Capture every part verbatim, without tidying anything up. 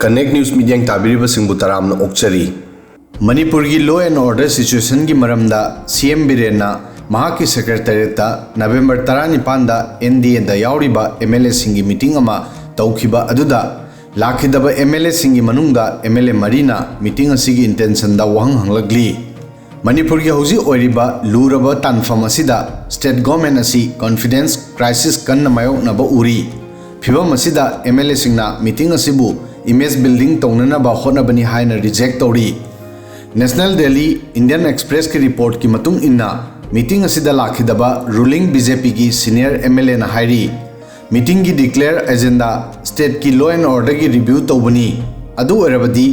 Connect News ꯃꯤꯠꯌꯦꯡ ꯇꯥꯕꯤꯔꯤꯕꯁꯤꯡꯕꯨ ꯇꯔꯥꯝꯅ ꯑꯣꯛꯆꯔꯤ꯫ ꯃꯅꯤꯄꯨꯔꯒꯤ law and order situationꯒꯤ ꯃꯔꯝꯗ ꯁꯤ ꯑꯦꯝ ꯕꯤꯔꯦꯟꯅ ꯃꯍꯥꯛꯀꯤ secretariatꯇ ꯅꯕꯦꯝꯕꯔ ꯇꯔꯥꯅꯤꯄꯥꯟꯗ ꯑꯦꯟ ꯗꯤ ꯑꯦꯗ ꯌꯥꯎꯔꯤꯕ ꯑꯦꯝ ꯑꯦꯜ ꯑꯦꯁꯤꯡꯒꯤ meeting ꯑꯃ ꯇꯧꯈꯤꯕ ꯑꯗꯨꯗ ꯂꯥꯛꯈꯤꯗꯕ ꯑꯦꯝ ꯑꯦꯜ ꯑꯦꯁꯤꯡꯒꯤ ꯃꯅꯨꯡꯗ ꯑꯦꯝ ꯑꯦꯜ ꯑꯦ ꯃꯔꯤꯅ meeting ꯑꯁꯤꯒꯤ intentionꯗ ꯋꯥꯍꯪ ꯍꯪꯂꯛꯂꯤ꯫ ꯃꯅꯤꯄꯨꯔꯒꯤ ꯍꯧꯖꯤꯛ ꯑꯣꯏꯔꯤꯕ ꯂꯨꯔꯕ ꯇꯥꯟꯐꯝ ꯑꯁꯤꯗ state government ꯑꯁꯤ confidence crisis ꯀꯟꯅ ꯃꯥꯌꯣꯛꯅꯕ ꯎꯔꯤ꯫ ꯐꯤꯚꯝ ꯑꯁꯤꯗ ꯑꯦꯝ ꯑꯦꯜ ꯑꯦꯁꯤꯡꯅ meeting ꯑꯁꯤꯕꯨ image building ꯇꯧꯅꯅꯕ ꯍꯣꯠꯅꯕꯅꯤ ꯍꯥꯏꯅ reject ꯇꯧꯔꯤ꯫ National Daily, Indian Expressꯀꯤ reportꯀꯤ ꯃꯇꯨꯡ ꯏꯟꯅ meeting ꯑꯁꯤꯗ ꯂꯥꯛꯈꯤꯗꯕ ruling ꯕꯤ ꯖꯦ ꯄꯤꯒꯤ senior ꯑꯦꯝ ꯑꯦꯜ ꯑꯦꯅ ꯍꯥꯏꯔꯤ, meetingꯒꯤ declare agenda stateꯀꯤ law and orderꯒꯤ review ꯇꯧꯕꯅꯤ꯫ ꯑꯗꯨ ꯑꯣꯏꯔꯕꯗꯤ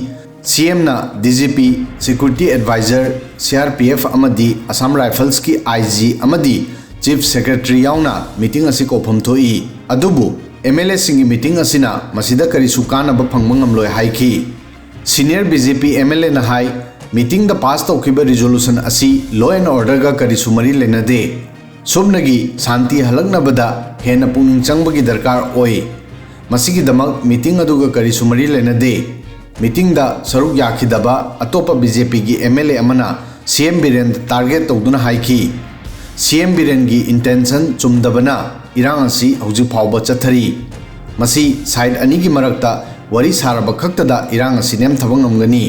ꯁꯤ ꯑꯦꯝꯅ D G P, security advisor, C R P F ꯑꯃꯗꯤ Assam Riflesꯀꯤ ꯑꯥꯏ ꯖꯤ ꯑꯃꯗꯤ chief secretary ꯌꯥꯎꯅ meeting ꯑꯁꯤ ꯀꯧꯐꯝ ꯊꯣꯛꯏ꯫ ꯑꯗꯨꯕꯨ ꯑꯦꯝ ꯑꯦꯜ ꯑꯦꯁꯤꯡꯒꯤ meeting ꯑꯁꯤꯅ ꯃꯁꯤꯗ ꯀꯔꯤꯁꯨ ꯀꯥꯟꯅꯕ ꯐꯪꯕ ꯉꯝꯂꯣꯏ ꯍꯥꯏꯈꯤ꯫ Senior B J P M L ꯑꯦꯅ ꯍꯥꯏ, meetingꯗ pass ꯇꯧꯈꯤꯕ resolution ꯑꯁꯤ law and orderꯒ ꯀꯔꯤꯁꯨ ꯃꯔꯤ ꯂꯩꯅꯗꯦ꯫ ꯁꯨꯞꯅꯒꯤ ꯁꯥꯟꯇꯤ ꯍꯜꯂꯛꯅꯕꯗ ꯍꯦꯟꯅ ꯄꯨꯛꯅꯤꯡ ꯆꯪꯕꯒꯤ ꯗꯔꯀꯥꯔ ꯑꯣꯏ꯫ ꯃꯁꯤꯒꯤꯗꯃꯛ meeting ꯑꯗꯨꯒ ꯀꯔꯤꯁꯨ ꯃꯔꯤ ꯂꯩꯅꯗꯦ꯫ Meetingꯗ ꯁꯔꯨꯛ ꯌꯥꯈꯤꯗꯕ ꯑꯇꯣꯞꯄ ꯕꯤ ꯖꯦ ꯄꯤꯒꯤ ꯑꯦꯝ ꯑꯦꯜ ꯑꯦ ꯑꯃꯅ ꯁꯤ ꯑꯦꯝ ꯕꯤꯔꯦꯟꯗ target ꯇꯧꯗꯨꯅ ꯍꯥꯏꯈꯤ, ꯁꯤ ꯑꯦꯝ ꯕꯤꯔꯦꯟꯒꯤ intention ꯆꯨꯝꯗꯕꯅ ꯏꯔꯥꯡ ꯑꯁꯤ ꯍꯧꯖꯤꯛ ꯐꯥꯎꯕ ꯆꯠꯊꯔꯤ꯫ ꯃꯁꯤ side ꯑꯅꯤꯒꯤ ꯃꯔꯛꯇ ꯋꯥꯔꯤ ꯁꯥꯔꯕ ꯈꯛꯇꯗ ꯏꯔꯥꯡ ꯑꯁꯤ ꯅꯦꯝꯊꯕ ꯉꯝꯒꯅꯤ꯫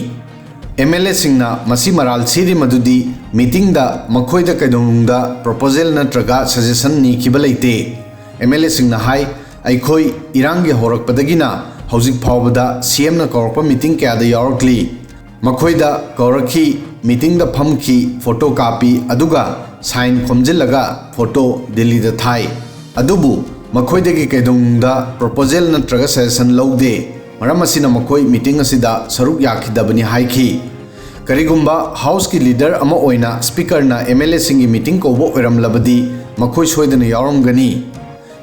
ꯑꯦꯝ ꯑꯦꯜ ꯑꯦꯁꯤꯡꯅ ꯃꯁꯤ ꯃꯔꯥꯜ ꯁꯤꯔꯤ ꯃꯗꯨꯗꯤ meetingꯗ ꯃꯈꯣꯏꯗ ꯀꯩꯗꯧꯅꯨꯡꯗ proposal ꯅꯠꯇ꯭ꯔꯒ suggestion ꯅꯤꯈꯤꯕ ꯂꯩꯇꯦ꯫ ꯑꯦꯝ ꯑꯦꯜ ꯑꯦꯁꯤꯡꯅ ꯍꯥꯏ, ꯑꯩꯈꯣꯏ ꯏꯔꯥꯡꯒꯤ ꯍꯧꯔꯛꯄꯗꯒꯤꯅ ꯍꯧꯖꯤꯛ ꯐꯥꯎꯕꯗ ꯁꯤ ꯑꯦꯝꯅ ꯀꯧꯔꯛꯄ meeting ꯀꯌꯥꯗ ꯌꯥꯎꯔꯛꯂꯤ꯫ ꯃꯈꯣꯏꯗ ꯀꯧꯔꯛꯈꯤ, meetingꯗ ꯐꯝꯈꯤ, photo ꯀꯥꯞꯄꯤ, ꯑꯗꯨꯒ sign ꯈꯣꯝꯖꯤꯜꯂꯒ photo ꯗꯤꯜꯂꯤꯗ ꯊꯥꯏ꯫ ꯑꯗꯨꯕꯨ ꯃꯈꯣꯏꯗꯒꯤ ꯀꯩꯗꯧꯅꯨꯡꯗ proposal ꯅꯠꯇ꯭ꯔꯒ suggestion ꯂꯧꯗꯦ꯫ ꯃꯔꯝ ꯑꯁꯤꯅ ꯃꯈꯣꯏ meeting ꯑꯁꯤꯗ ꯁꯔꯨꯛ ꯌꯥꯈꯤꯗꯕꯅꯤ ꯍꯥꯏꯈꯤ꯫ ꯀꯔꯤꯒꯨꯝꯕ Houseꯀꯤ leader ꯑꯃ ꯑꯣꯏꯅ Speakerꯅ ꯑꯦꯝ ꯑꯦꯜ ꯑꯦꯁꯤꯡꯒꯤ meeting ꯀꯧꯕ ꯑꯣꯏꯔꯝꯂꯕꯗꯤ ꯃꯈꯣꯏ ꯁꯣꯏꯗꯅ ꯌꯥꯎꯔꯝꯒꯅꯤ꯫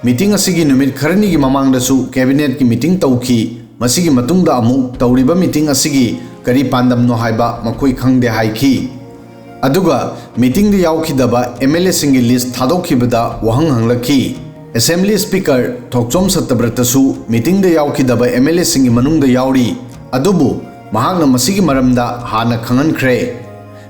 Meeting ꯑꯁꯤꯒꯤ ꯅꯨꯃꯤꯠ ꯈꯔꯅꯤꯒꯤ ꯃꯃꯥꯡꯗꯁꯨ cabinetꯀꯤ meeting ꯇꯧꯈꯤ꯫ ꯃꯁꯤꯒꯤ ꯃꯇꯨꯡꯗ ꯑꯃꯨꯛ ꯇꯧꯔꯤꯕ meeting ꯑꯁꯤꯒꯤ ꯀꯔꯤ ꯄꯥꯟꯗꯝꯅꯣ ꯍꯥꯏꯕ ꯃꯈꯣꯏ ꯈꯪꯗꯦ ꯍꯥꯏꯈꯤ꯫ ꯑꯗꯨꯒ meetingꯗ ꯌꯥꯎꯈꯤꯗꯕ ꯑꯦꯝ ꯑꯦꯜ ꯑꯦꯁꯤꯡꯒꯤ list ꯊꯥꯗꯣꯛꯈꯤꯕꯗ ꯋꯥꯍꯪ ꯍꯪꯂꯛꯈꯤ꯫ Assembly Speaker ꯊꯣꯛꯆꯣꯝ ꯁꯠꯇꯕ꯭ꯔꯇꯁꯨ meetingꯗ ꯌꯥꯎꯈꯤꯗꯕ MLAꯁꯤꯡꯒꯤ ꯃꯅꯨꯡꯗ ꯌꯥꯎꯔꯤ꯫ ꯑꯗꯨꯕꯨ ꯃꯍꯥꯛꯅ ꯃꯁꯤꯒꯤ ꯃꯔꯝꯗ ꯍꯥꯟꯅ ꯈꯪꯍꯟꯈ꯭ꯔꯦ꯫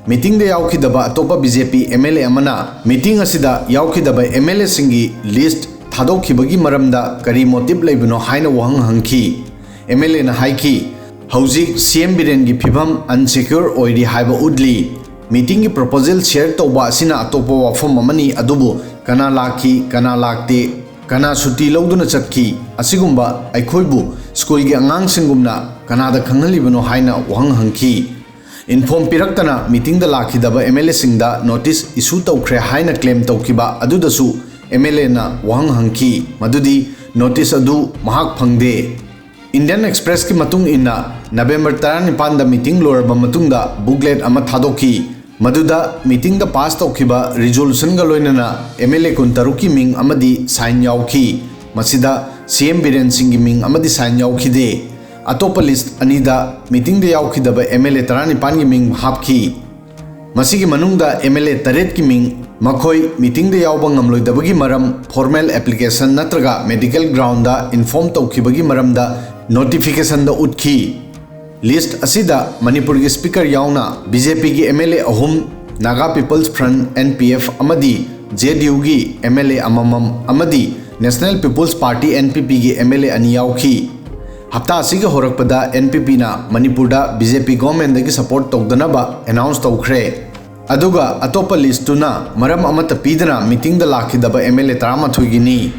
Meetingꯗ ꯌꯥꯎꯈꯤꯗꯕ ꯑꯇꯣꯞꯄ BJP MLA ꯑꯃꯅ meeting ꯑꯁꯤꯗ ꯌꯥꯎꯈꯤꯗꯕ MLAꯁꯤꯡꯒꯤ list ꯊꯥꯗꯣꯛꯈꯤꯕꯒꯤ ꯃꯔꯝꯗ ꯀꯔꯤ motive ꯂꯩꯕꯅꯣ ꯍꯥꯏꯅ ꯋꯥꯍꯪ ꯍꯪꯈꯤ꯫ MLAꯅ ꯍꯥꯏꯈꯤ, "ꯍꯧꯖꯤꯛ CM ꯕꯤꯔꯦꯟꯒꯤ ꯐꯤꯚꯝ unsecure ꯑꯣꯏꯔꯤ ꯍꯥꯏꯕ ꯎꯠꯂꯤ꯫ Meetingꯒꯤ proposal share ꯇꯧꯕ ꯑꯁꯤꯅ ꯑꯇꯣꯞꯄ ꯋꯥꯐꯝ ꯑꯃꯅꯤ, ꯑꯗꯨꯕꯨ ꯀꯅꯥ ꯂꯥꯛꯈꯤ, ꯀꯅꯥ ꯂꯥꯛꯇꯦ, ꯀꯅꯥ ꯁꯨꯇꯤ ꯂꯧꯗꯨꯅ ꯆꯠꯈꯤ, ꯑꯁꯤꯒꯨꯝꯕ ꯑꯩꯈꯣꯏꯕꯨ schoolꯒꯤ ꯑꯉꯥꯡꯁꯤꯡꯒꯨꯝꯅ ꯀꯅꯥꯗ ꯈꯪꯍꯜꯂꯤꯕꯅꯣ?" ꯍꯥꯏꯅ ꯋꯥꯍꯪ ꯍꯪꯈꯤ꯫ Inform ꯄꯤꯔꯛꯇꯅ meetingꯗ ꯂꯥꯛꯈꯤꯗꯕ MLAꯁꯤꯡꯗ notice issue ꯇꯧꯈ꯭ꯔꯦ ꯍꯥꯏꯅ claim ꯇꯧꯈꯤꯕ ꯑꯗꯨꯗꯁꯨ MLAꯅ ꯋꯥꯍꯪ ꯍꯪꯈꯤ, ꯃꯗꯨꯗꯤ notice ꯑꯗꯨ ꯃꯍꯥꯛ ꯐꯪꯗꯦ꯫ Indian Expressꯀꯤ ꯃꯇꯨꯡ ꯏꯟꯅ, November ꯇꯔꯥꯅꯤꯄꯥꯟꯗ meeting ꯂꯣꯏꯔꯕ ꯃꯇꯨꯡꯗ booklet ꯑꯃ ꯊꯥꯗꯣꯛꯈꯤ꯫ ꯃꯗꯨꯗ meetingꯗ pass ꯇꯧꯈꯤꯕ resolutionꯒ ꯂꯣꯏꯅꯅ MLA ꯀꯨꯟꯇꯔꯨꯛꯀꯤ ꯃꯤꯡ ꯑꯃꯗꯤ sign ꯌꯥꯎꯈꯤ꯫ ꯃꯁꯤꯗ CM ꯕꯤꯔꯦꯟ ꯁꯤꯡꯒꯤ ꯃꯤꯡ ꯑꯃꯗꯤ sign ꯌꯥꯎꯈꯤꯗꯦ꯫ ꯑꯇꯣꯞꯄ list ꯑꯅꯤꯗ meetingꯗ ꯌꯥꯎꯈꯤꯗꯕ MLA ꯇꯔꯥꯅꯤꯄꯥꯟꯒꯤ ꯃꯤꯡ ꯍꯥꯞꯈꯤ꯫ ꯃꯁꯤꯒꯤ ꯃꯅꯨꯡꯗ MLA ꯇꯔꯦꯠꯀꯤ ꯃꯤꯡ, ꯃꯈꯣꯏ meetingꯗ ꯌꯥꯎꯕ ꯉꯝꯂꯣꯏꯗꯕꯒꯤ ꯃꯔꯝ, formal application ꯅꯠꯇ꯭ꯔꯒ medical groundꯗ inform ꯇꯧꯈꯤꯕꯒꯤ ꯃꯔꯝꯗ notificationꯗ ꯎꯠꯈꯤ꯫ List ꯑꯁꯤꯗ ꯃꯅꯤꯄꯨꯔꯒꯤ Speaker ꯌꯥꯎꯅ BJPꯒꯤ MLA ꯑꯍꯨꯝ, Naga People's Front, NPF, ꯑꯃꯗꯤ JDUꯒꯤ MLA ꯑꯃꯃꯝ ꯑꯃꯗꯤ National People's Party, NPPꯒꯤ MLA ꯑꯅꯤ ꯌꯥꯎꯈꯤ꯫ ꯍꯞꯇꯥ ꯑꯁꯤꯒꯤ ꯍꯧꯔꯛꯄꯗ NPPꯅ ꯃꯅꯤꯄꯨꯔꯗ BJP governmentꯗꯒꯤ support ꯇꯧꯗꯅꯕ announce ꯇꯧꯈ꯭ꯔꯦ꯫ ꯑꯗꯨꯒ ꯑꯇꯣꯞꯄ listꯇꯨꯅ ꯃꯔꯝ ꯑꯃꯠꯇ ꯄꯤꯗꯅ meetingꯗ ꯂꯥꯛꯈꯤꯗꯕ MLA ꯇꯔꯥꯃꯥꯊꯣꯏꯒꯤꯅꯤ꯫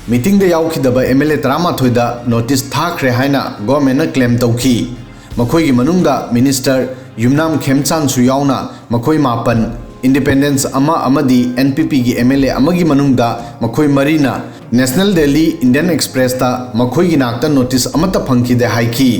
Meetingꯗ ꯌꯥꯎꯈꯤꯗꯕ MLA ꯇꯔꯥꯃꯥꯊꯣꯏꯗ notice ꯊꯥꯈ꯭ꯔꯦ ꯍꯥꯏꯅ governmentꯅ claim ꯇꯧꯈꯤ꯫ ꯃꯈꯣꯏꯒꯤ ꯃꯅꯨꯡꯗ Minister ꯌꯨꯝꯅꯥꯝ ꯈꯦꯝꯆꯥꯟꯁꯨ ꯌꯥꯎꯅ ꯃꯈꯣꯏ ꯃꯥꯄꯟ, independents ꯑꯃ ꯑꯃꯗꯤ NPPꯒꯤ MLA ꯑꯃꯒꯤ ꯃꯅꯨꯡꯗ ꯃꯈꯣꯏ ꯃꯔꯤꯅ National Daily Indian Expressꯇ ꯃꯈꯣꯏꯒꯤ ꯅꯥꯛꯇ notice ꯑꯃꯠꯇ ꯐꯪꯈꯤꯗꯦ ꯍꯥꯏꯈꯤ꯫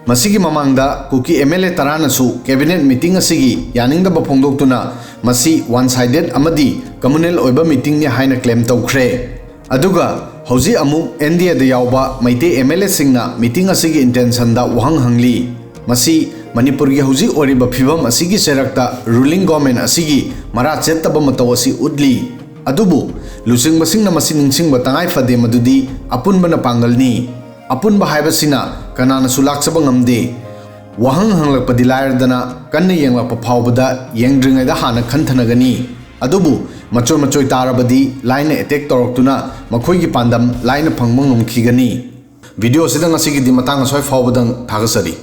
ꯃꯁꯤꯒꯤ ꯃꯃꯥꯡꯗ ꯀꯨꯀꯤ MLA ꯇꯔꯥꯅꯁꯨ cabinet meeting ꯑꯁꯤꯒꯤ ꯌꯥꯅꯤꯡꯗꯕ ꯐꯣꯡꯗꯣꯛꯇꯨꯅ ꯃꯁꯤ one sided ꯑꯃꯗꯤ communal ꯑꯣꯏꯕ meetingꯅꯤ ꯍꯥꯏꯅ claim ꯇꯧꯈ꯭ꯔꯦ꯫ ꯑꯗꯨꯒ ꯍꯧꯖꯤꯛ ꯑꯃꯨꯛ NDAꯗ ꯌꯥꯎꯕ ꯃꯩꯇꯩ MLAꯁꯤꯡꯅ meeting ꯑꯁꯤꯒꯤ intentionꯗ ꯋꯥꯍꯪ ꯍꯪꯂꯤ꯫ ꯃꯁꯤ ꯃꯅꯤꯄꯨꯔꯒꯤ ꯍꯧꯖꯤꯛ ꯑꯣꯏꯔꯤꯕ ꯐꯤꯚꯝ ꯑꯁꯤꯒꯤ ꯆꯩꯔꯛꯇ ruling government ꯑꯁꯤꯒꯤ ꯃꯔꯥ ꯆꯦꯠꯇꯕ ꯃꯇꯧ ꯑꯁꯤ ꯎꯠꯂꯤ꯫ ꯑꯗꯨꯕꯨ ꯂꯨꯆꯤꯡꯕꯁꯤꯡꯅ ꯃꯁꯤ ꯅꯤꯡꯁꯤꯡꯕ ꯇꯉꯥꯏ ꯐꯗꯦ, ꯃꯗꯨꯗꯤ ꯑꯄꯨꯟꯕꯅ ꯄꯥꯡꯒꯜꯅꯤ꯫ ꯑꯄꯨꯟꯕ ꯍꯥꯏꯕꯁꯤꯅ ꯀꯅꯥꯅꯁꯨ ꯂꯥꯛꯆꯕ ꯉꯝꯗꯦ꯫ ꯋꯥꯍꯪ ꯍꯪꯂꯛꯄꯗꯤ ꯂꯥꯏꯔꯗꯅ, ꯀꯟꯅ ꯌꯦꯡꯂꯛꯄ ꯐꯥꯎꯕꯗ ꯌꯦꯡꯗ꯭ꯔꯤꯉꯩꯗ ꯍꯥꯟꯅ ꯈꯟꯊꯅꯒꯅꯤ꯫ ꯑꯗꯨꯕꯨ ꯃꯆꯣꯏ ꯃꯆꯣꯏ ꯇꯥꯔꯕꯗꯤ ꯂꯥꯏꯅ ꯑꯦꯇꯦꯛ ꯇꯧꯔꯛꯇꯨꯅ ꯃꯈꯣꯏꯒꯤ ꯄꯥꯟꯗꯝ ꯂꯥꯏꯅ ꯐꯪꯕ ꯉꯝꯈꯤꯒꯅꯤ꯫ ꯚꯤꯗꯤꯑꯣ ꯑꯁꯤꯗ ꯉꯁꯤꯒꯤꯗꯤ ꯃꯇꯥꯡ ꯑꯁ꯭ꯋꯥꯏ ꯐꯥꯎꯕꯗꯪ꯫ ꯊꯥꯒꯠꯆꯔꯤ꯫